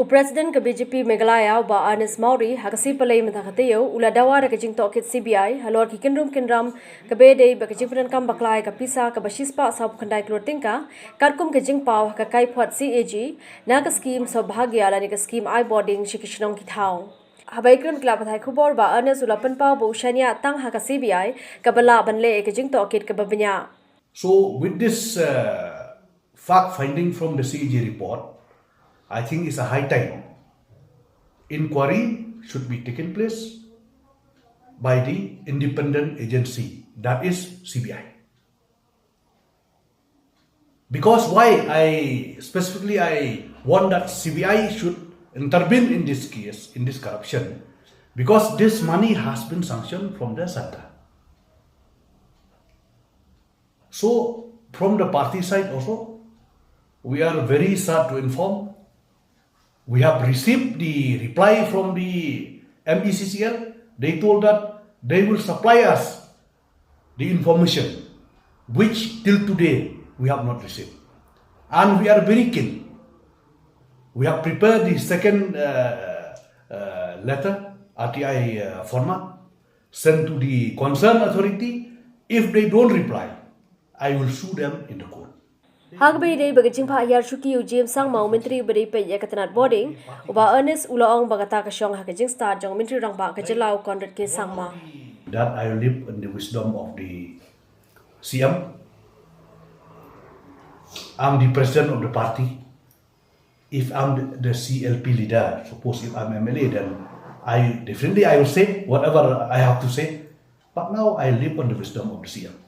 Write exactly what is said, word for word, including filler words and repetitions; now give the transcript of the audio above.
President ka B J P Meghalaya, u Bah Ernest Mawrie, ha ka sngi Palei mynta ka taïew, u la dawa da ka jingtohkit C B I halor ki kynrum kynram, kaba dei bad ka jingpyndonkam bakla ïa ka pisa kaba shispah sawphew khyndai klur tyngka, katkum ka jingpaw ha ka kaiphod C A G na ka skhim Saubhagya lane ka skhim Eye Bording sha ki shnong ki thaw. Haba ïakren bad ki lad pathai khubor, Bah Ernest u la pynpaw ba u shaniah tang ha ka C B I kaba lah ban leh ïa ka jingtohkit kaba bniah. So, with this uh, fact finding from the C A G report, I think it's a high time inquiry should be taken place by the independent agency, that is C B I. Because why I specifically I want that C B I should intervene in this case, in this corruption, because this money has been sanctioned from the center. So, from the party side also, we are very sad to inform. We have received the reply from the M E C C L. They told that they will supply us the information, which till today we have not received. And we are very keen. We have prepared the second uh, uh, letter, R T I uh, format, sent to the concerned authority. If they don't reply, I will sue them in the court. Ha kaba ïadei bad ka jingphah hiar shuki u James Sangma, u Myntri uba dei peit ïa ka tnat bording, u Bah Ernest u la ong ba kata ka shong ha ka jingstad jong u Myntri Rangbah ka jylla, u Conrad K Sangma. That I live in the wisdom of the C M. I'm the president of the party. If I'm the, the C L P leader, suppose if I'm M L A, then I definitely I will say whatever I have to say. But now I live on the wisdom of the C M.